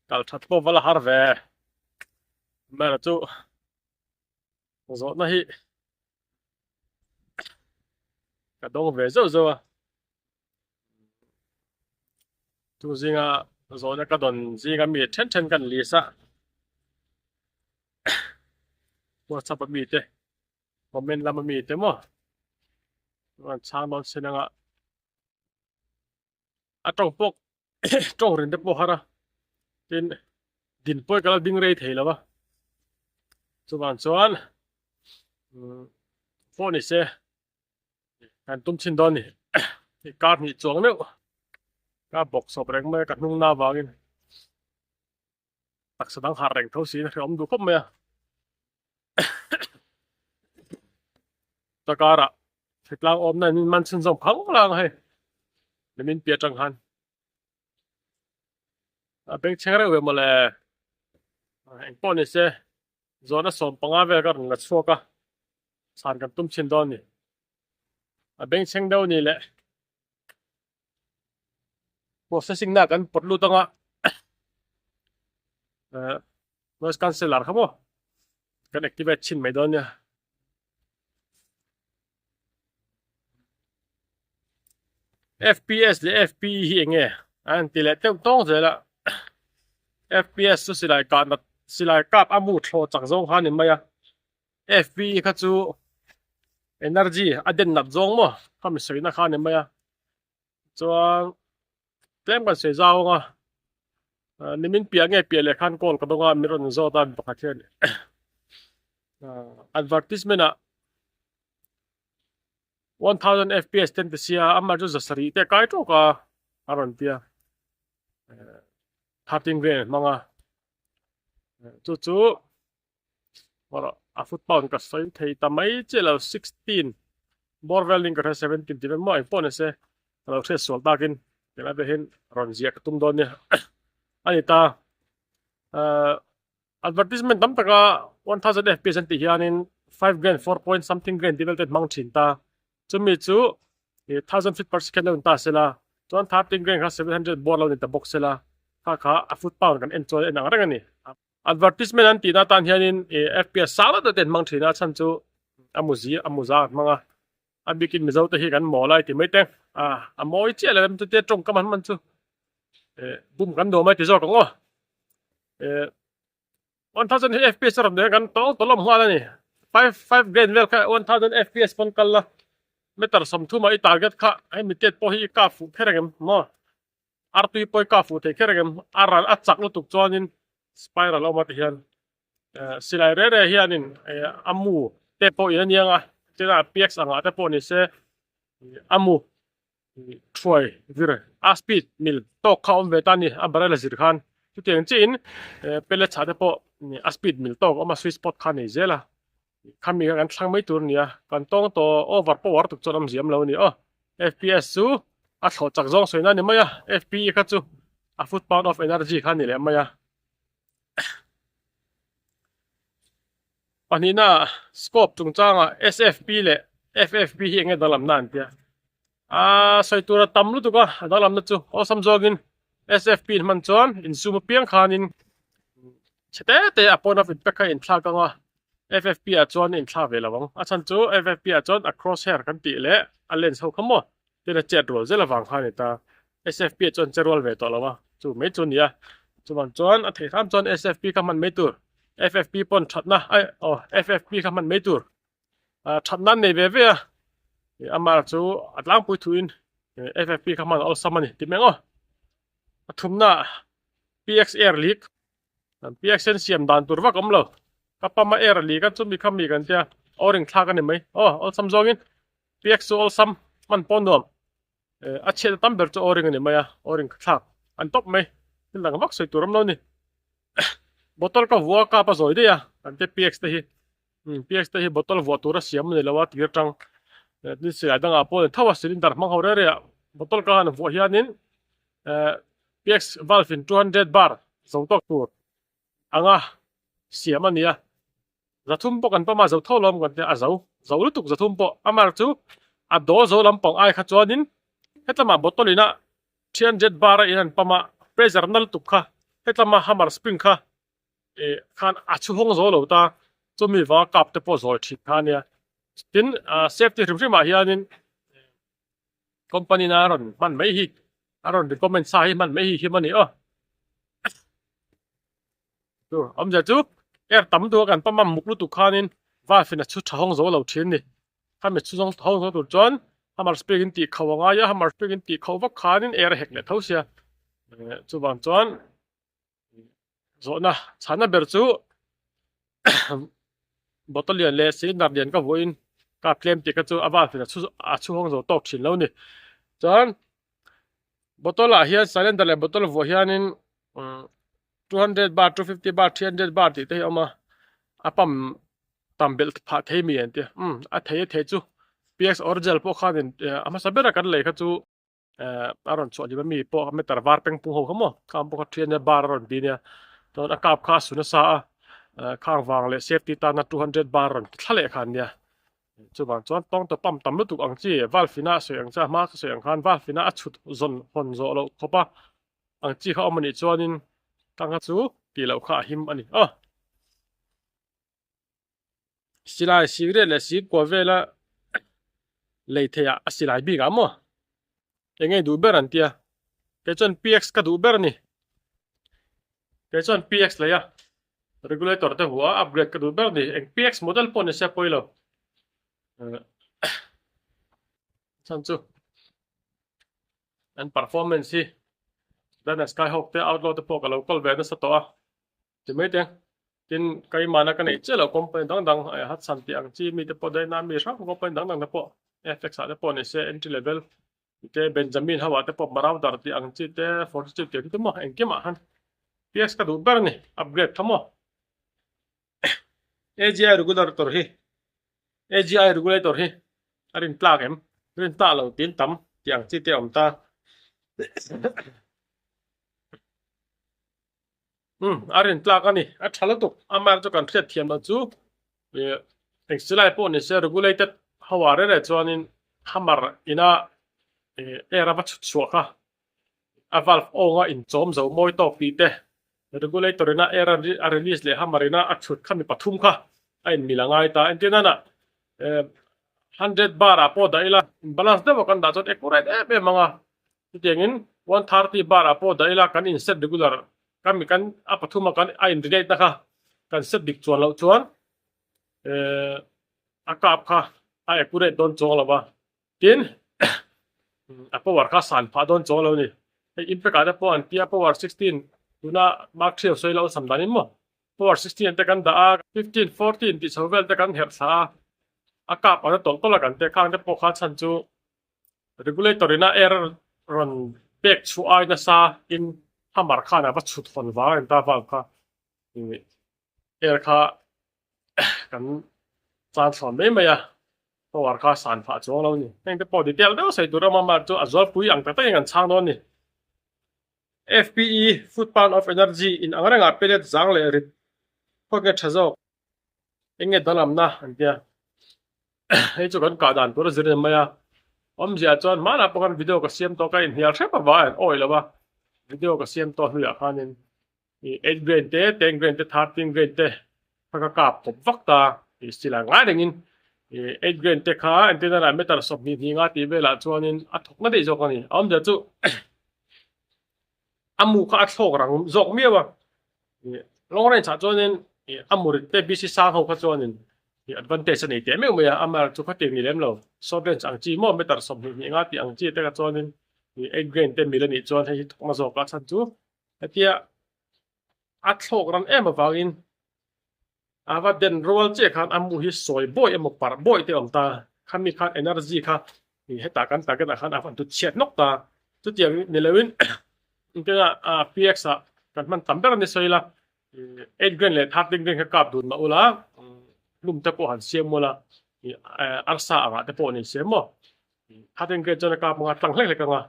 Kal that pawh va la har ve. Amaherawh chu zawhna hi ka dawng ve zeuh zeuh a. Chu zinga zawhna ka dawn zinga mi then then kan list a. WhatsApp a mi te comment lama mi te maw an chhang dawn sin anga a tawng pawh tawng rin te pawh har a tin din pawh ka la ding rei thei lo va chuvang chuan pawh ni se kan tum chhin dawn ni kar hnih chuang meuh ka bawk sawp reng mai a ka hnung na avangin. Taksa dang harh reng tho siin a hrehawm duh khawp mai a. Ta karah hritlang awmna in min man chhunzawm khang lang a hei. Nimin piah atang khan a bengchheng reuh ve mawle. Engpawh ni se zawhna 15 vel ka rawn la chhuak a, chhan kan tum chhin dawn ni. A bengchheng deuh ni le. Processing na kan pawt lut anga noise canceller kha maw kan activate chhin mai dawn nia. FPS leh FPE hi enge a an ti leh teuh tawng zel a FPS chu silai kah nat silai kap a mu thlawh chak zawng kha a ni mai a FPE kha chu energy a den nat zawng maw kha mi sawina kha a ni mai a. Chuan tlem kan sawi zau ang a, nimin piah nge piah leh khan call ka dawng a, min rawn zawt a mi pakhat hian advertisement ah 1000 fps ten ti sia amah chu 700 te a kai tawk a a rawn ti a 13 vel hmang a chu chu A foot pound ka sawi thei ta mai chiah lo 16 bawr vel ning ka hria 17 tih vel maw engpawh ni se ka lo hriat sual takin tilai te hian rawn ziah ka tum dawn nia a ni ta ahh advertisement tam taka 1000 fps an tih hianin 5 grand 4 point something grand tih vel te an hmang thin ta chumi chu ih 1000 feet per second lo ni ta sela chuan 13 grand kha 700 bawr lo ni ta bawk sela kha kha a foot pound kan en chuan en ang reng a ni. Advertisement an tihna atan hianin ih FPS sang deuh deuh te an hmang thin a, a chhan chu a muzi a muza an hmang a, a bikin Mizo te hi kan maw lai ti mai te a a mawi chiah lo em chutia tawngkam an hman chu ih bum kan duh mai ti zawk ang aw ih 1000 hi FPS a rawn duh hian kan tawng tawlawm nghal a ni 5 5 grand vel kha 1000 FPS pawn kal la meter 30 ah i target kha hemi tet pawh hi i kap fuh kher ang em maw. Artui pawi ka fuh thei kher engem a ral a chak lutuk chuanin spiral a awm a ti hian silai re re hianin a mu te pawh in a niang a tina px angah te pawh ni se a mu thuai vir a speed mil tawk kha a awm ve ta a ni a barrel a zir khan chutiang chiahin pellet chhah te pawh a speed mil tawk a awm a sweet spot kha a nei zel a Khami kha kan thlang mai tur a ni a, kan tawng tawh over power tuk chuan awmzia awm lo a ni aw. FPS chu a thlawh chak zawng sawi na a ni mai a, FPE kha chu a foot pound of energy kha a ni leh mai a. Pahnihna scope chungchangah SFP leh FFP hi eng nge danglamna an tia. A sawi tur a tam lutuk a, a danglamna chu awlsam zawngin SFP in hman chuan insum apiang khanin chhe te te a point of impact kha inthlak ang a. FFP ah chuan inthlak ve lo ang. A chhan chu FFP ah chuan a cross hair kan tih leh a lens ho kha maw tin a chet rual zel avang kha a ni ta. SFP ah chuan che rual ve tawh lo a, chu mai chu a ni a. Chuvang chuan a theih hram chuan SFP kha hman mai tur. FFP pawn thatna ai aw FFP kha hman mai tur. Thatna an nei ve ve a, amah chu a tlangpui thuin FFP kha hman a awlsam a ni ti mai ang aw. A thumna PX air leak. An piak sen siam dan tur vak awm lo. Ka pama air a li kan chumi kha mi kan tia o-ring thlak a ni mai. Aw awlsam zawngin piak chu awlsam hman pawh nuam. A chhiat a tam ber chu o-ring a ni mai a, o-ring thlak an tawp mai. Thil dang vak sawi tur awm lo ni. Bottle ka vuah a kap a zawi daih a kan tia piak te hi. Piak te hi bottle vuah tur a siam a ni lo a tir tang. Tin silai dangah pawh a ni tho a cylinder hmang ho reh reh ah bottle ka han vuah hianin PX valve in 200 bar zo tawk tur anga siam a ni a, 300 pawh kan pawm a, zo tho lawm kan tia a zo, zo lutuk 300 pawh amar chu a dawl zo lampang ai kha chuanin hetlama bottle ina 300 bar a in an pawm a pressure na lutuk kha. Hetlama hammer spring kha eh khan a chhu hawng zo lo ta, chumi vanga kap te pawh zawi thin kha a nia. Tin, safety hrim hrimah hianin company na a rawn hman mai hi, a rawn recommend sa hi hman mai hi him a ni aw. Chu awmzia chu air tam duh a kan pump a muk lutuk khanin valve in a chhu tha hawng zo lo thin a ni. Khami chhu zawng hawng zo tur chuan hammer spring in tih kho a ngai a, hammer spring in tih kho vak khanin air a hek leh tho sia. Chuvang chuan zawhna chhana ber chu bottle lian leh cylinder lian ka vuahin kap tlem tih kha chu a valve in a chhu a chhu hawng zo tawk thin lo a ni. Chuan bottle ah hian cylinder leh bottle vuah hianin 200 bar, 250 bar, 300 bar tih te hi a awm a, a pump tam belh phah thei mi an ti a, umm a thei a thei chu PX original pawh khanin a hmasa bera kan lei kha chu a rawn chhuah hlim a mi pawh meter var peng pung ho kha maw khang pawh kha 300 bar a rawn ti nia chuan a kap kha a su nasa a khang vang leh safety tana 200 bar a rawn ti thla leh kha an nia chuvang chuan tawng ta pump tam lutuk ang chi valve ina a sawi ang che a hma ka sawi ang khan valve ina a chhut zawn hawn zawh loh khawp a. Ang chi kha awm a nih chuanin tangha chu tih loh kha a him a ni. Aw! Silai sikriat leh sikua vela lei theih ah a silai bik ah maw? Eng nge duh ber an tia? Kei chuan PX ka duh ber a ni. Kei chuan PX lei a regulator te hua upgrade ka duh ber a ni. Eng PX model pawh ni se pawi lo. Chhan chu. An performance hi Dana Skyhawk te Outlaw te pawh ka lo call ve nasa tawh a ti mai te. Tin keimahna ka neih chiah loh company dang dang Hudson tih ang chi mi te pawh Dyna mi hrang company dang dang te pawh FX ah te pawh ni se entry level te Benjamin ho ah te pawh Marauder tih ang chi te Fortitude tih ang chi te maw engkimah khan PX ka duh ber a ni upgrade kha maw. AGI regulator hi AGI regulator hi a rin tlak em? Rin tlak lo tin tam tih ang chi te a awm ta. Umm a rin tlak a ni. A tha lutuk. Amah chu kan hriat thiam loh chu eng silai pawh ni se regulated ho ah rere chuanin hammer ina air a va chhut chhuah kha a valve awnga inchawm zo mawi tawk tih te, regulator ina air a release leh hammer ina a chhut kha mi pathum kha a inmil a ngai ta. Entir nana 100 bar ah pawh dah ila in balance deuh a kan dah chuan accurate em em ang a, chutiangin 130 bar ah pawh dah ila kan in set regular kan mi kan a pathum a kan a in relate na kha kan set dik chuan loh chuan a kap kha a accurate dawn chuang lo va. Tin, a power kha san phah dawn chaw lo ni. Hei impact ah te pawh an tia power 16 tuna mark 3 ho sawi lo sam danin maw. Power 16 te kan dah a, 15, 14 tih chho vel te kan herh thla a, a kap ang te tawlh tawlh a kan teh khang te pawh kha chhan chu regulator ina air rawn pek chhuah ai nasa in hammer khan a va chhut hawn vang a ni ta valve kha. Air kha kan chan thlawn mai mai a, power kha san phah chuang lo a ni. Heng te pawh detail deuh sawi tur a awm a, chu a zualpui ang tak takin kan chhang dawn a ni. FPE, Foot Pound of Energy, in ang rengah pellet zang leh rit phawt nge tha zawk, eng nge danglamna an tia. Hei chu kan kah dan tur a zir ni mai a, awmzia chuan hmanah pawh khan video ka siam tawh ka inhnial hrep avang a awih lo a, video ka siam tawh hnuiah khanin I eight grain te, ten grain te, 13 grain te kha ka kap kawp vak ta. I silai ngai rengin i eight grain te kha entirna lah meter 20 hnih nga tih velah chuanin a thawk na daih zawk a ni. A awmzia chu a mu kha a thlawk rang zawk miau a. I long range ah chuanin i a mu rit te BC sang ho kha chuanin i advantage a nei teh meuh mai a. Amaherawhchu chu khatiang ni lem lo. Short range ang chi maw meter 20 hnih nga tih ang chi te kha chuanin i eight grain te mil a nih chuan hei hi thawk na zawk a chhan chu Hetia a thlawk ran em avangin a va den rual chiah khan a mu hi sawi bawi emaw parh bawi te a awm ta. Khami khan energy kha hetah kan target ah khan a van tut chhiat nawk ta. Chutiang ni loin engtin a PX ah kan hman tam ber a ni sawi ila 8 grain leh 13 grain kha kap dun mah ula hlum te pawh han siam ula arsa angah te pawh ni se maw 13 grain chuan a kap anga tlang hlek hlek anga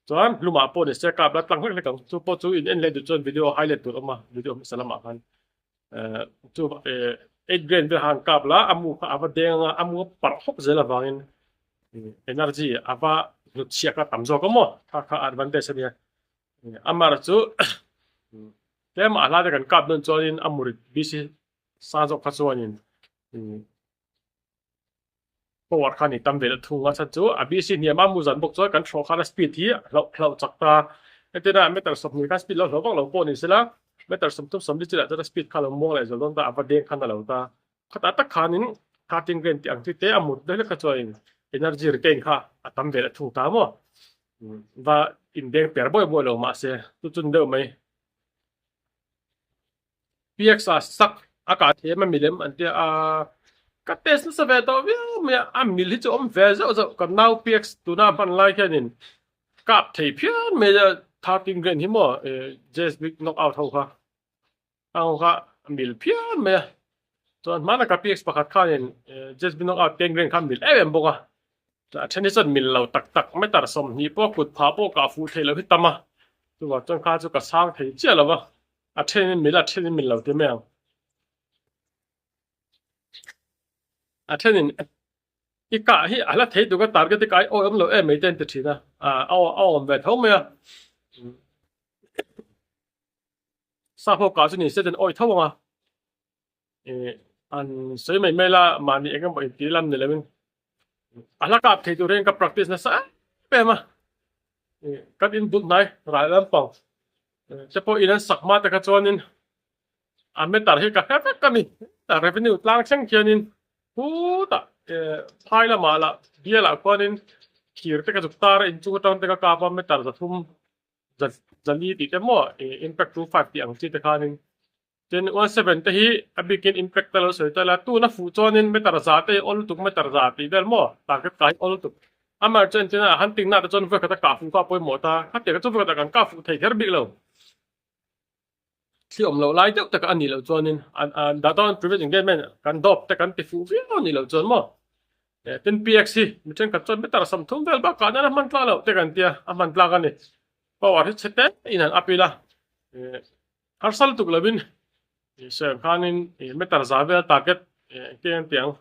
Chuan hlumah pawh ni se kap la tlang hlek hlek ang. Chu pawh chu in en leh duh chuan video highlight tur a awm a, video hmasa lamah khan chu eight grain vel khan kap la a mu kha a va deng anga a mu a parh hawk zel avangin energy a va hnut chhiak a tam zawk a maw kha kha advantage a nia. Amar chu. Tlem a hla te kan kap dawn chuanin a murit BC sang zawk kha chuanin power kha ni tam ve deuh thung a chhan chu a BC hniam a mu zan bawk chuan kan thlawh khan a speed hi a hlauh hlauh chak ta. Hetiang a meter 20 khan speed lo hlauh vak lo pawh ni sela meter 30 40 chilah chuan a speed kha lo muang leh zual dawn ta a va deng khan a lo ta. Khatah tak khanin 13 grain tih ang chi te a mut deuh hlek kha chuanin energy retain kha a tam ve leh thung ta maw. Va indeng per buai buai lo mahse chu chun deuh mai. PX a sak a kah thiam a milem an tia a ka test nasa ve tawh viau mai a, a mil hi chu awm ve zauh zauh kan nau PX tuna hman lai hianin kap thei phian mai a 13 grain hi maw JSB knock out ho kha. A ho kha a mil phian mai a, chuan hmana ka PX pakhat khanin JSB knock out teng reng kha a mil em em bawk a, a then hi chuan mil lo tak tak meter 20 pawh kut phah pawh kah fuh theih loh hi tam a, chuvang chuan kha chu ka sang thei chiah lo va, a thenin mil a, a thenin mil lo ti mai ang. A thenin i kah hi a hla thei tuk a target i kah hi awi awm lo em mai te an ti thin a, a awm ve tho mai a. Sa pawh kah chu ni se chuan awih tho ang a, ih an sawi mai mai la mahni eng emaw inti lam ni loin a hla kap thei tur hian ka practice nasa em em a, ih kan in bul hnai ral lampang te pawh in an sak hma te kha chuanin a meter hi ka hre vek a ni, revenue tlang thleng khianin khutah phai lamah lah bialah khuanin thir te ka zuk tar a inchung atang te ka kap a meter 300 Zali tih te maw impact 25 tih ang chi te khanin tin 17 te hi a bikin impact te lo sawi ta ila tuna fuh chuanin meter za te hi awl lutuk meter za tih vel maw target kai awl lutuk amah chuan tin a hunting na te chuan vawi khat a kah fuh kha a pawimawh ta khatiang chu vawi khat ah kan kah fuh thei kher bik lo thli awm loh lai deuh taka a nih loh chuanin dah dawn previous engagement kan dawp te kan ti fuh viau a nih loh chuan maw tin PX hi mi thenkhat chuan meter 30 vel bakah nan a hman tlak loh te kan tia a hman tlak a ni power hi chhe te in han up ila harsa lutuk lovin sawi ang khanin meter za vel target engtin an tiang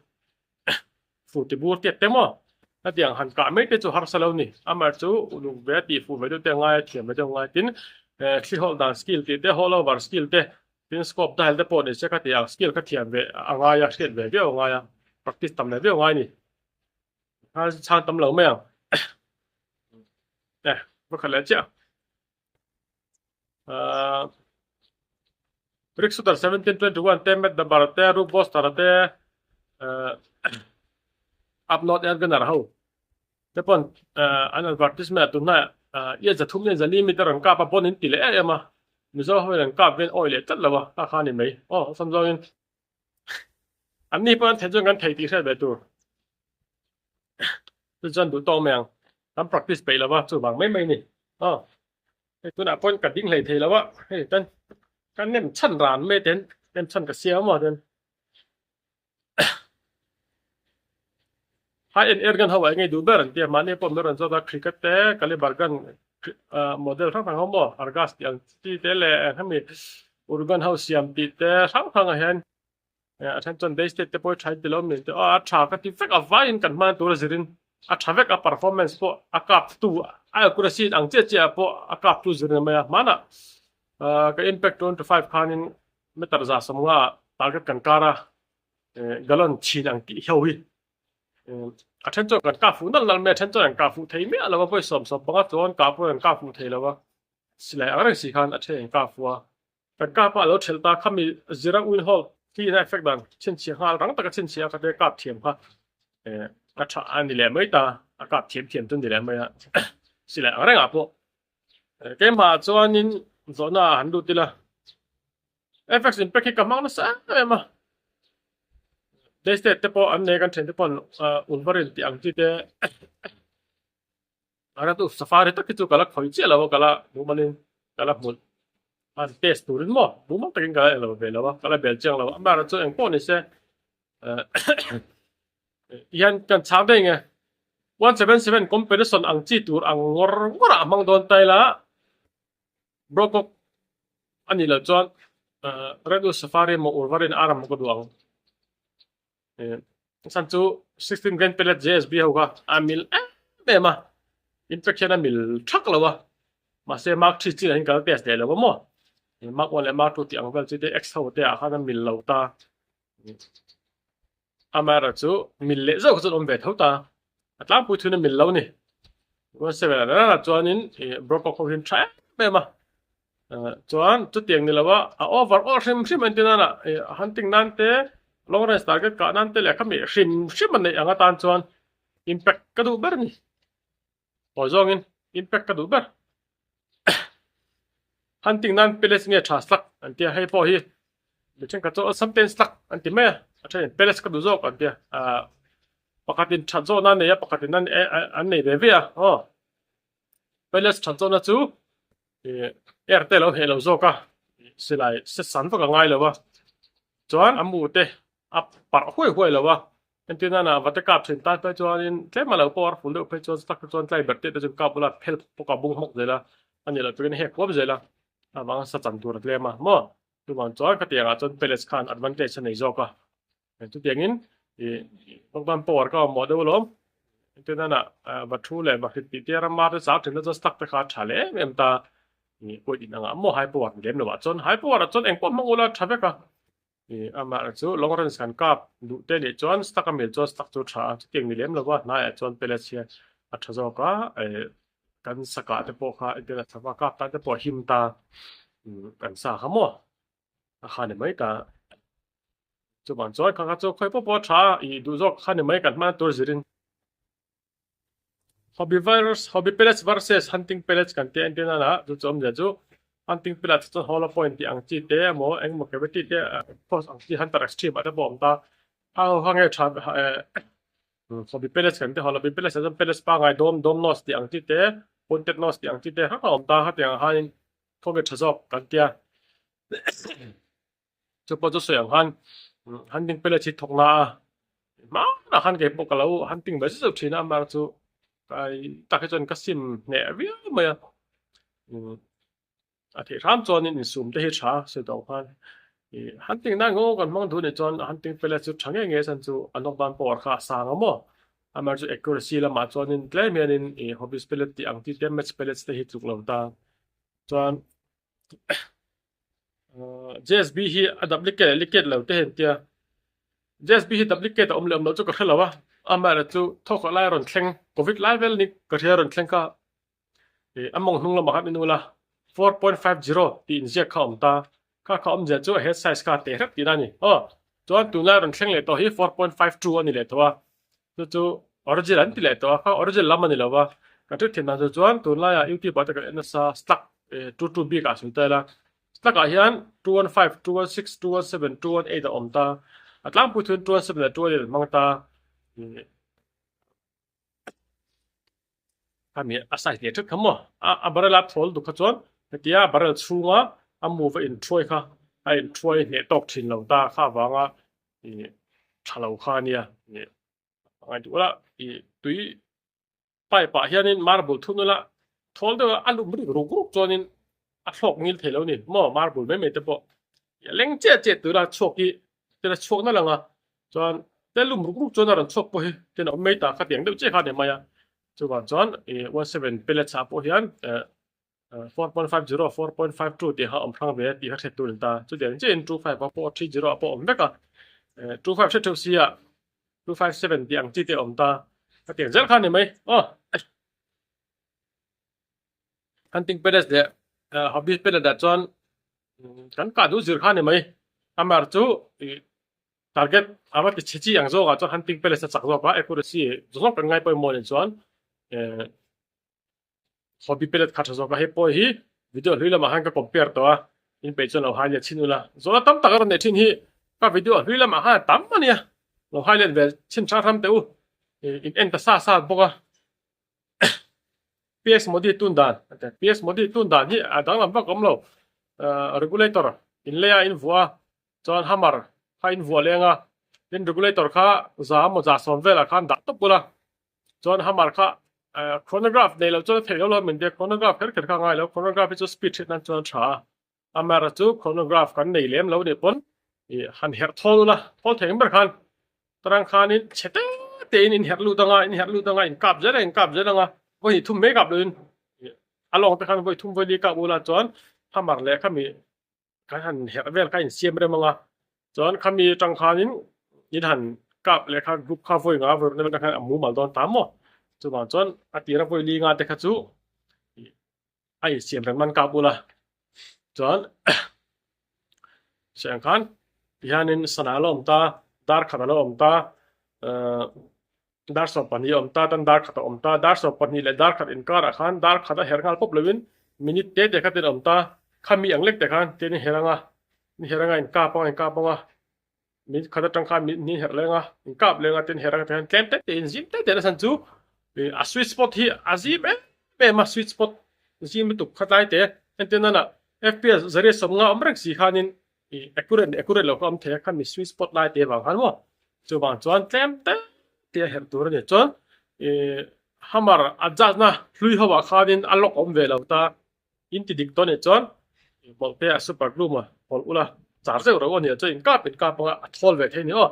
Fu ti bur tiat te maw? Hetiang han kah mai te chu harsa lo ni. Amah chu uluk ve a tih fuh ve deuh te a ngai a, thiam ve deuh a ngai. Tin, thli hawlh dan skill tih te, hawl over skill te, tin scope dial te pawh ni se kha ti ang skill kha thiam ve a ngai a, hriat ve viau a ngai a, practice tam ve viau a ngai ni. A chhang tam lo mai ang. Eh, va khat leh chiah. Ahh Rick Sutter 1721 te Matt Dabar te Rube Boster te ahh Up North Air Gunner ho te pawn ahh an advertisement ah tunhna ahh ia 300 leh 400 meter an kap a pawn in ti leh em em a Mizo ho in an kap vel awi leh tlat lo a kha kha a ni mai aw awlsam zawngin an ni pawh an theih chuan kan thei tih hriat ve tur chu chuan duh tawk mai ang kan practice peih lo va chuvang mai mai a ni aw hei tunah pawhin ka ding hlei thei lo a hei tan ka nem chhan ran mai ten nem chhan ka siam maw ten high end air gun ho ah enge duh ber an tia mahni pawh min rawn zawt a cricket te caliber gun model hrang hrang ho maw argus tih ang chi te leh hemi urgan ho siam tih te hrang hrang ah hian a then chuan day state te pawh hi tha in ti lo min ti aw a tha ka ti vek a vaiin kan hman tur a zirin a tha vek a performance pawh a kap tu a accuracy ang chiah chiah pawh a kap tu zirin a mai a hmanah ka impact 25 khanin meter 150 target kan kar a gallon chhin ang tih ho hi a then chuan kan kap fuh nalh nalh mai a then chuan an kap fuh thei miah lo a vawi 75 chuan kap pawh an kap fuh thei lo a silai ang reng si khan a then an kap fuh a. Kan kap a lo thelh ta khami zira win hall khi in a effect dan chhinchhiah nghal rang taka chhinchhiah kha te kap thiam kha eh a tha a ni leh mai ta a kap thiam thiam chu ni leh mai a silai ang rengah pawh keimah chuanin zawhna ah han lut ila FX impact hi ka hmang nasa em em a day state te pawh an nei kan then te pawh Wolverine tih ang chi te Ara tu safari tak hi chu ka la khawi chiah lo a ka la mumalin ka la hmu a test turin maw mumal takin ka la eng lo ve lo a ka la bel chiang lo a amaherawhchu chu eng pawh ni se hian kan chhang daih nge 177 comparison ang chi tur ang ngawr ngawr ah a hmang dawn ta ila Brocock a nih loh chuan Red Wolf Safari emaw Urvarin Aram ka duh ang. Chhan chu 16 grain pellet JSB ho kha a mil em em a, in fact hian a mil thak lo a, mahse mark three chin ah hian ka la test leh lo a maw. Mark 1 leh Mark 2 tih ang vel chi te X ho te ah khan a mil lo ta. Amaherawhchu mil leh zauh kha chuan awm ve tho ta. A tlangpui thuin a mil lo ni. 17 ah rara chuanin Brocock ho hian tha em em a. Chuan chutiang ni lo a, a over all hrim hrim entir nana hunting nan te, long range target kah nan te leh khami hrim hrim a neih ang atan chuan impact ka duh ber a ni. Haw zawngin impact ka duh ber. Hunting nan pellets nge tha slak an tia hei pawh hi mi thenkhat chu awlsam ten slak an ti mai a, a thenin pellets ka duh zawk an tia. Pakhatin that zawhna a nei a, pakhatin an nei ve ve a aw. Pellets that zawhna chu air te a lo heh lo zawk a, silai set san vak a ngai lo a, chuan a mu te a parh huai huai lo a, entir nana va te kap thin tan phei chuanin tlem a lo pawh a ful deuh phei chuan tak te chuan tlai ber te te chu kap bula phel pawk a bung hmawk zel a, a nih loh turin a hek huam zel a, avanga sa chan tur a tlem a maw, chuvang chuan khatiang ah chuan pellets khan advantage a nei zawk a, chutiangin ih lockdown power ka awm mawh deuh alawm, entir nana va thu leh va hrit tih te ramar te chau thin te chuan stock te kha a tha leh em em ta, ih pawih din angah maw high power ni lem lo ah chuan high power ah chuan engpawh hmang ula tha vek a. Amah chu long range kan kap duh te nih chuan stock a mil chuan stock chu tha a, chutiang ni lem lova hnaiah chuan pellets hian a tha zawk a, kan sakah te pawh kha entir a sava kap tan te pawh a him ta, kan sa kha maw a kha ni mai ta. Chuvang chuan kha kha chu khawi pawh pawh a tha a, ih duh zawk kha ni mai kan hman tur zirin. Hobby virus, Hobby pellets versus Hunting pellets kan tih entir nana chu chu awmzia chu Hunting pellets chuan hollow point tih ang chi te emaw engemaw cavity te cross ang chi Hunter Extreme ah te pawh a awm ta. A ho kha nge tha Hobby pellets kan tih Hobby pellets ah chuan pellets pangngai dawm dawm nose tih ang chi te pointed nose tih ang chi te hrang a awm ta hetiang ah hianin khawnge tha zawk kan tia. Chu pawh chu sawi ang khan hunting pellets hi thawk na a, hmanah khan kei pawh ka lo hunting ve zeuh thin a, amah chu kai tak hi chuan ka sim hneh viau mai a, a theih hram chuanin insum te hi tha sawi tawh ang khan ih hunting nan ngawh kan hmang duh anih chuan hunting pellets chu tha ngei ngei a chhan chu a knock down power kha a sang a maw, amah chu accuracy lamah chuanin tlem hianin ih hobbies pellet tih ang chi te match pellets te hi tluk lo ta chuan. JSB hi a duplicate leh licate lo te hian tia JSB hi duplicate a awm leh awm loh chu ka hre lo a amaherawh chu thawk lai a rawn thleng covid lai vel ni ka hria a rawn thleng kha ih a mawng hnung lamah khan en ula 4.50 tih inziak kha a awm ta kha kha awmzia chu a head size kha a teh hrep tihna a ni aw chuan tunlai a rawn thleng leh tawh hi 4.52 a ni leh tawh a Chu chu origin an ti leh tawh a, kha origin lam a ni lo va, kan hriat thiam dan chu chuan tunlaiah youtube ah te kan en nasa slug eh 22 bik ah sawi ta ila, slug ah hian 215, 216, 217, 218 a awm ta, a tlangpui thuin 217 leh 218 an hmang ta ih khami a size leh thet kha maw a a barrel a thawl duk kha chuan hetia barrel chhunga a move a inthuai kha a inthuai hneh tawk thin lo ta kha avanga ih tha lo kha ania ih a ngai duh la ih tui pipe ah hianin marble thun ula thawl deuh a a lum rik ruk ruk chuanin a thlawk ngil thei lo ni maw marble mai mai te pawh ih a leng chiah chiah tura chhuak hi tel a chhuak nalh ang a chuan tel lum ruk ruk chuan a rawn chhuak pawh hi ten a awm mai ta khatiang deuh chiah kha a ni mai a chuvang chuan ih 17 pellets ah pawh hian eh 4.50, 4.52 tih kha awm hrang ve tih kha hriat tur a ni ta. Chutiang chiahin 25 ah pawh 30 ah pawh awm vek a, 25 hriat theuh sia 257 tih ang chi te a awm ta. Hetiang zel kha a ni mai aw. Hunting Palace leh Hobby Palace ah chuan kan kah duh zir kha a ni mai. Amar chu target a va ti chhe chi ang zawkah chuan Hunting Palace a chak zawk a, accuracy zawng zawng kan ngai pawimawh nen chuan Hobby pellet kha tha zawk a, hei pawh hi video hlui lamah khan ka compare tawh a, in peih chuan lo highlight chhin ula, zawhna tam tak a rawn neih thin hi ka video hlui lamah khan a tam a nia, lo highlight ve chhin hrang hrang teh u, in en ta sa sa bawk a. PS Modi tun dan PS Modi tun dan hi a danglam vak awm lo, regulator in lei a in vuah a, chuan hammer kha in vuah leng a, tin regulator kha za emaw za sawm velah khan dah tawp ula, Chuan hammer kha chronograph nei loh chuan a theih lo lo min tia chronograph kher kher kha a ngai lo chronograph hi chu speed hriat nan chuan a tha a hammer chu chronograph kan nei lem lo nih pawn ih han herh thawl ula thawl thei ang ber khan tarang khanin chhe te te in in herh lut anga in herh lut anga in kap zel a in kap zel anga vawi hnih thum mai kap loin ih a lawng te khan vawi thum vawi li kap ula chuan hammer leh khami. Kan han herh vel kha insiam rem ang a, chuan khami atang khanin in han kap leh kha group kha vawi nga vawi ruk khan a mumal dawn ta maw? Chuvang chuan a tira vawi li nga te kha chu a insiam rem nan kap ula, chuan sawi ang khan tihianin sana a lo awm ta, dar khat a lo awm ta, Dar 12 a awm ta, tan dar khat a awm ta. Dar 12 leh dar khat inkarah khan dar khat a her nghal pawp loin minute te te khat in a awm ta. Khami ang lek te khan tian in her anga, in her anga, in kap anga, in kap anga, minute khat atang khan minute hnih in herh leng a, in kap leng a, tian her anga tihian tlem te te in zim te te na chhan chu a sweet spot hi a zim em em a, sweet spot zim lutuk khatlai te entir nana FPS zariat 50 awm reng si khanin accurate leh accurate loh kha awm thei a, khami sweet spot lai te vang khan maw chuvang chuan tlem te te a herh tur a ni. Chuan ih hammer adjust na hlui ho ah khanin a lock awm ve lo ta in ti dik dawn nih chuan bawlh te a super glue maw hawlh ula char zeuh reuh a nia chuan in kap in kap anga a thawl ve thei a ni aw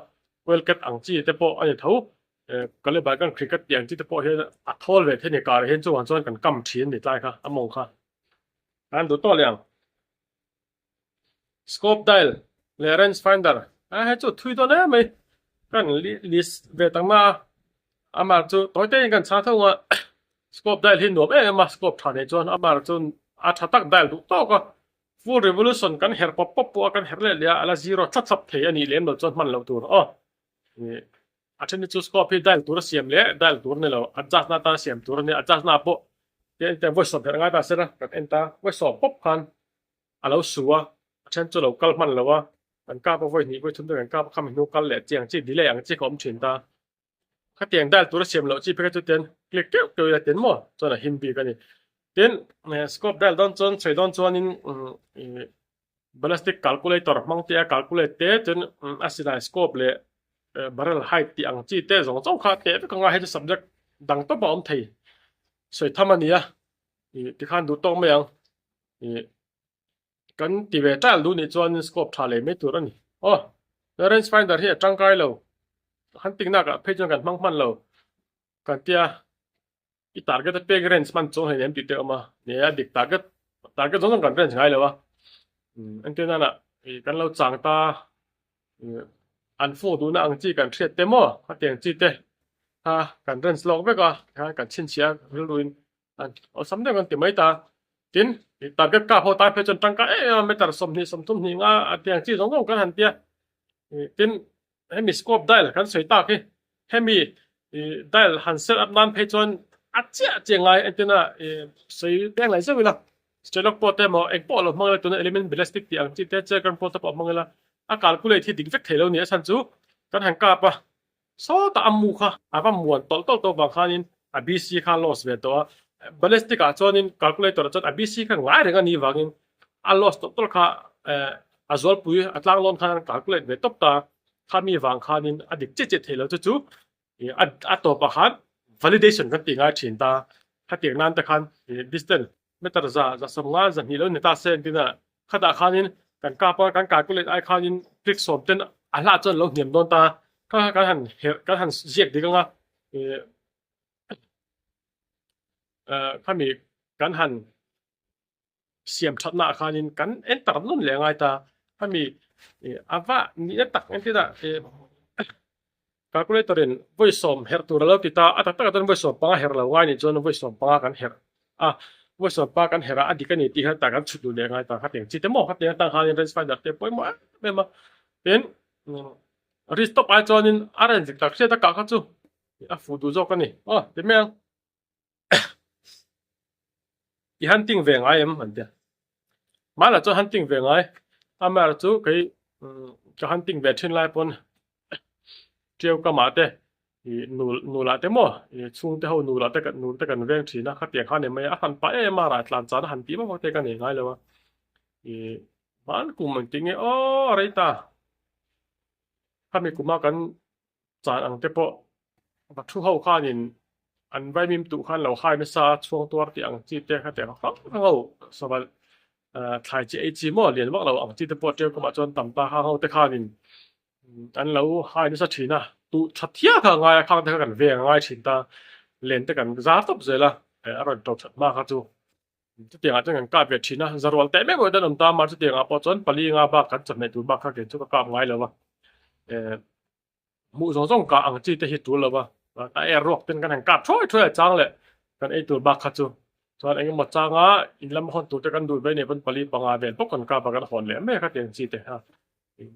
well cut ang chi te pawh a ni tho caliber kan cricket tih ang chi te pawh hian a thawl ve thei a ni karah hian chuvang chuan kan kam thin a ni tlai kha a mawng kha an duh tawh leh ang. Scope dial leh range finder a hei chu thui dawn em mai kan list ve tak na a amah chu tawi te in kan chhang thung a scope dial hi nuam em em a scope tha nei chuan amah chu a tha tak dial duh tawk a full revolution kan herh pawp pawp pawh a kan herh leh leh a ala zero thlap thlap thei a nih lem lo chuan hman loh tur aw a then hi chu scope hi dial tur a siam leh dial tur a ni lo adjust na atan a siam tur a nia adjust na pawh vawi sawm herh ngai ta se la kan en ta vawi sawm pawp khan. A lo su a, a then chu lo kal hman lo a, kan kap a vawi hnih vawi thum te kan kap a khami hnu kal leh chi ang chi delay ang chi kha awm thin ta. Khatiang dial tur a siam loh chi phei kha chu tian click keuh keuh ila tian maw chuan a him bik a ni. Tin, scope dial dawn chuan sawi dawn chuanin ih ballistic calculator hmang te a calculate te chuan a silai scope leh barrel height tih ang chi te zawng zawng kha teh vek anga hei chu subject dang tawp a awm thei sawi tham a ni a, ih tikhan duh tawk mai ang. Ih kan ti ve ṭal duh nih chuan scope ṭha leh mai tur a ni. Aw range finder hi a ṭangkai lo hunting nak ah phei chuan kan hmang hman lo kan tia i target a pek range hman chuang hleinem tih te a awm a ni a dik target target zawng zawng kan range ngai lo a entir nana ih kan lo chang ta ih an fuk duhna ang chi kan hriat te maw khatiang chi te kha kan range lawk vek a tikhan kan chhinchhiah rilruin Awlsam deuh kan ti mai ta. Tin, target kap ho tan phei chuan tangka em em a meter 20 30 nga a tiang chi zawng zawng kan han tia. Tin, hemi scope dial kan sawi tak hi hemi dial han set up nan phei chuan a chiah chiah ngai entirna sawi peng lai zeuh ila Strelok pawh te emaw eng pawh lo hmang ila tuna element ballistic tih ang chi te checker pawh te pawh hmang ila a calculate hi dik vek thei lo ni a chhan chu kan han kap a. Sawtah a mu kha a va muan tawlh tawlh tawh vang khanin a BC kha a loss ve tawh a, ballistic ah chuanin calculator ah chuan a BC kha ngai reng a nih vangin a loss tawlh tawlh kha a zualpui a tlang lawn khan an calculate ve tawp ta, khami vang khanin a dik chiah chiah thei lo chu chu a tawpah khan validation kan tih ngai thin ta, khatiang nan te khan distance meter za za 50 200 lo ni ta se engtin a khatah khanin kan kap a kan calculate ai khanin click sawm ten a hlah chuan lo hniam dawn ta kha kha kan han herh kan han ziak dik anga ih eh khami kan han siam thatna ah khanin kan enter nawn leh angai ta khami ih a va nihna tak engtin a ih Calculator in vawi 10 herh tur a lo ti ta, a tak takah chuan vawi 15 herh lo ngai nih chuan vawi 15 kan herh a, vawi 15 kan herh a, a dik a ni tih kha tah kan chhut duh leh ngai ta, khatiang chi te maw khatiang atang khanin range finder te pawimawh em em a, tin risk tawp ai chuanin a range dik tak hriat a kah kha chu a fuh duh zawk a ni aw ti mai ang. I hunting ve ngai em an tia mahla chuan hunting ve ngai amaherawh chu kei ka hunting ve thin lai pawn tiau kamah te ih nul nulah te maw ih chhungte ho nulah te nul te kan veng thin a khatiang khan em mai a han pah em a rah tlan chan a han tih vak vak te ka nei ngai lo a ih hman kum engtin nge aw a rei ta khami kuma kan Chan ang te pawh va thu ho khanin an vaimim tuh khan lo hai nasa a, chhuang tuar tih ang chi te kha tiang hrang hrang ho saval thlai chi ei chi maw lian vak lo ang chi te pawh ṭeu kawmah chuan tam ta hang ho te khanin an lo hai nasa thin a, tuh tha thial kha a ngai a, khang te kha kan veng a ngai thin ta, len te kan zar tawp zel a, a rawn ṭo that hma kha chu. Chutiangah chuan kan kap ve thin a, zarual teh meuh meuh te an awm ta a, mahse chutiangah pawh chuan pali nga bak kan chawhmeh tur bak kha kei chu ka kap ngai lo va, eh hmuh zawng zawng kah ang chi te hi tul lo va, a er ruak ten kan han kap thuai thuai a chang leh kan ei tur bak kha chu chuan eng emaw changa in lam hawn tur te kan duh ve nih pawn pali panga vel bawk kan kap a kan hawn leh mai a khatiang chi te kha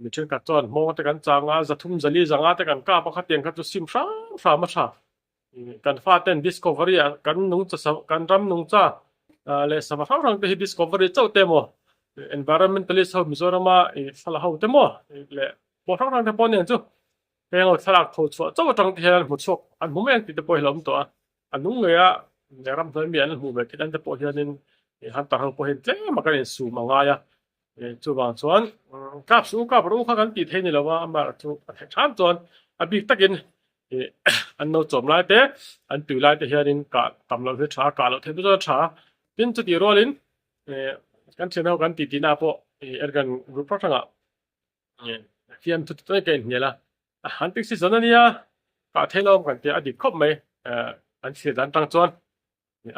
mi thenkhat chuan hmawng te kan chang a, zathum zali zanga te kan kap a khatiang kha chu sim hram hram a tha. Kan faten Discovery ah kan nungcha kan ram nungcha leh sava hrang hrang te hi Discovery chauh te emaw environmentalist ho Mizorama ih thlalak ho te maw leh pawh hrang hrang te pawh nen chu heng ho thlalak tho chhuah chauh atang te hian an hmu chhuak an hmu mai ang tih te pawh hi a lo awm tawh a, a nung ngei a ram hnuai mi an hmuh ve theih nan te pawh hianin hunter ho pawh hian tlem a kan insum a ngai a, chuvang chuan kap suh u kap rawh u kha kan tih theih ni lo a, amaherawhchu a theih hram chuan a bik takin Ih an lo chawm lai te an tui lai te hianin kah tam loh hi a tha a, kah loh theih chu a tha a. Tin chutih rualin ih kan thian ho kan tih tihna pawh ih ergan group hrang hrangah ih fiamthu te chuan ka inhnial a, a han tik si zawn a nia kah theih lo kan tia a dik khawp mai eh an thlir dan tang chuan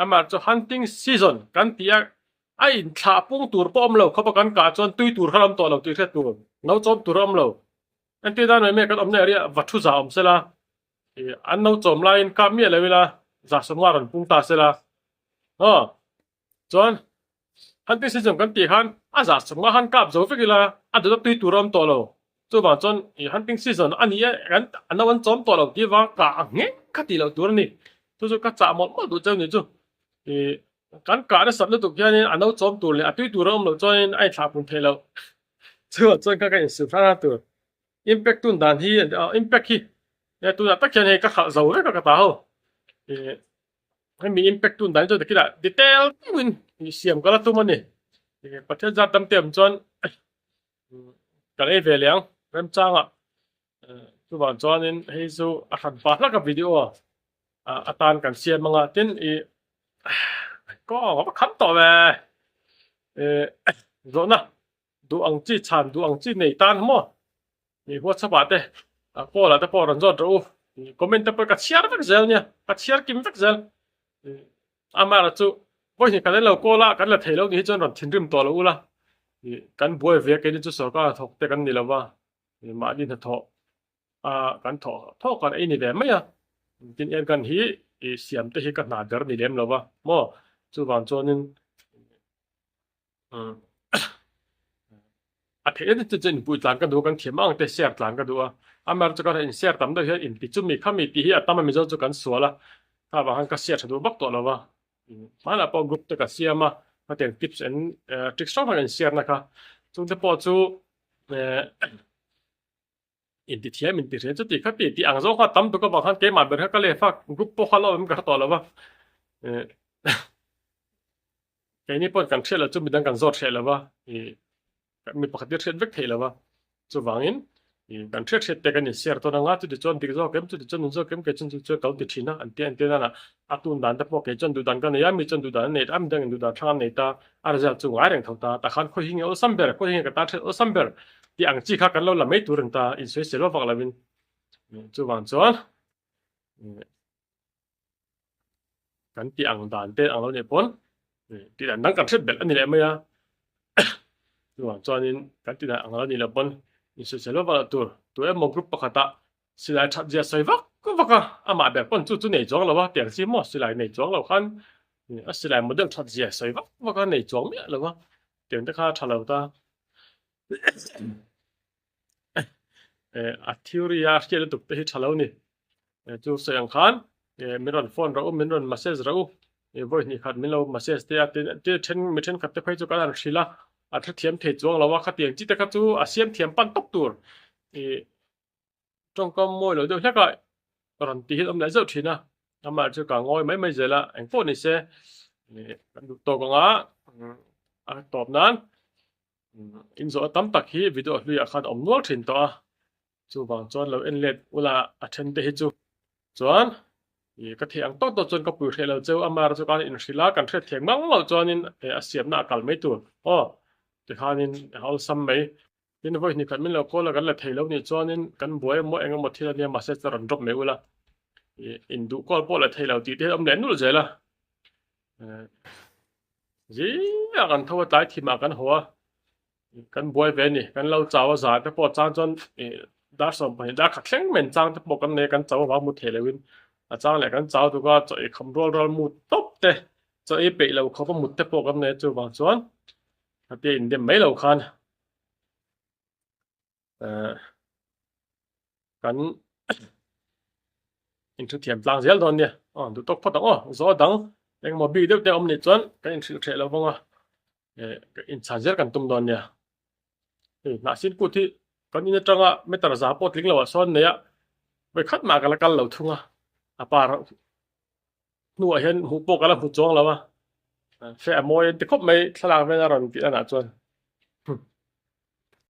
amah chu hunting season kan tih a a inthlah pung tur pawh awm lo khawp a kan kah chuan tui tur kha a awm tawh lo tih hriat tur no chawm tur a awm lo. Entir dan mai mai kan awmna area va thu za awm sela, ih an lo chawm laiin kap miah lo ila za sawmnga rawn pung ta sela aw chuan hunting season kan tih khan a za sawmnga khan kap zo vek ila a dawt a tui tur a awm tawh lo chuvang chuan ih hunting season a ni e kan an lo an chawm tawh lo tih vang kah ang nghek kha tih loh tur a ni chu chu ka chah mawlh mawlh duh cheu ni chu ih kan kah nasat lutuk hianin a no chawm tur leh a tui tur a awm loh chuanin a inthlah pun theih loh. Chuvang chuan kha ka insil hran a tur impact tun dan hi impact hi e tunah tak hian hei ka khalh zo vek a ka ta ho ih hemi impact tun dan hi chuan takinah detail deuhin ih siam ka la tum a ni ih Pathian zat dam te awm chuan ka lei ve leh ang remchangah chuvang chuanin hei chu a hran pah hlak a video atan kan siam anga tin ih kawng a va kham tawh ve ih zawhna duh ang chi chhan duh ang chi nei tan maw ih whatsapp ah te call ah te pawh rawn zawt rawh u comment te pawh ka chhiar vek zel nia ka chhiar kim vek zel ih amaherawh chu vawi hnih khat an lo call a kan la thei lo nih hi chuan rawn thinrim tawh lo ula ih kan buai ve a keini chu sorkar hnathawk te kan ni lo va ih mahni hnathawh a kan thawh thawh kan ei ni ve mai a tin airgun hi ih siam te hi ka hna ber ni lem lo va maw chuvang chuanin A theih na chu chu inpui tlan ka duh a, kan thiam ang te share tlan ka duh a, amaherawhchu chu kan in share tam deuh hian inti chu mi kha mi tih hi a tam a Mizo chu kan sual a, kha vang khan ka share tha duh vak tawh lo va, hmanah pawh group te ka siam a, hetiang tips and tricks hrang hrang in share na kha, chungte pawh chu Inti thiam inti hrian chuti kha ti tih ang zawng kha tam tuk avang khan keimah ber kha ka lef a, group pawh kha la awm ka hre tawh lo va. Keini pawhin kan hriat loh chu midang kan zawt hreh lo va, mi pakhat hi hriat vek theih lo va. Chuvangin kan hriat hriat te kan in share tawn anga chuti chuan dik zawk em chuti chuan nun zawk em kei chuan chu chuan ka lo ti thin a an tia entir nana a tun dan te pawh kei chuan duh dan ka nei a mi chuan duh dan a nei ta a midang in duh dan hrang an nei ta a result chu ngai reng tho ta tah khan khawi hi nge awlsam ber khawi hi nge ka tan hriat awlsam ber tih ang chi kha kan lo la mai tur ang ta insawisel vak vak lovin chuvang chuan kan tih ang dan te ang lo nih pawn tih dan dang kan hriat belh a ni leh mai a chuvang chuanin kan tih dan ang lo nih loh pawn insawisel vak vak loh tur tu emaw group pakhatah silai that zia sawi vak vak a amah ber pawn chu chu nei chuang lo a tiang si maw silai nei chuang lo khan a silai model that zia sawi vak vak a nei chuang miah lo a tiang te kha a tha lo ta. A theory a hriat lutuk te hi tha lo ni. Chu sawi ang khan min rawn phone rawh u, min rawn message rawh u. Vawi hnih khat min lo message te a tin then mi thenkhat te phei chu kan han hrilh a, a hrethiam thei chuang lo a, khatiang chi te kha chu a siam thiam pan tawp tur. Tawngkam mawi lo deuh hlek a rawn tih hian awm leh zeuh thin a, amah chu ka ngawi mai mai zel a, eng pawh ni se kan duh tawk ang a, a tawp nan inzawhna tam tak hi video hluiah khan a awm nual thin tawh a, chuvang chuan lo en let ula a then te hi chu chuan ka theih ang tawk tawk chuan ka pui hreh lo cheu amah chu khan inhrilh a, kan hriat thiam ngang loh chuanin a siamna a kal mai tur aw tikhanin a awlsam mai. Tin, vawi hnih khat min lo call a kan la thei lo nih chuanin kan buai emaw eng emaw thil ania mahse chu rawn drop mai ula ih induh call pawh la thei lo tih te hi a awm leh nulh zel a. Zingah kan tho a, tlai thimah kan haw a, kan buai ve a ni. Kan lo chau a, zan te pawh chang chuan ih dar 12 dar khat thleng men chang te pawh kan nei a, kan chau avang mu thei loin a chang leh kan chau tuk a, chaw ei kham rual rual mu tawp te, chaw ei peih lo khawp a mut te pawh kan nei a, chuvang chuan khatia indem mai lo khan Kan inthuthiam tlang zel dawn nia. Aw duh tawk phawt ang aw. Zaw dang engemaw bik deuh te a awm nih chuan kan inhrilh hreh lo vang a. Eh inchhan zel kan tum dawn nia. Hei hnahsin kut hi kan in atanga meter za pawh tling loah sawn nei a vawikhat mah ka la kal lo thung a. A par hnuah hian hmuh pawh ka la hmu chuang lo a. Hre a mawi an ti khawp mai thlalak vel a rawn tih lanah chuan.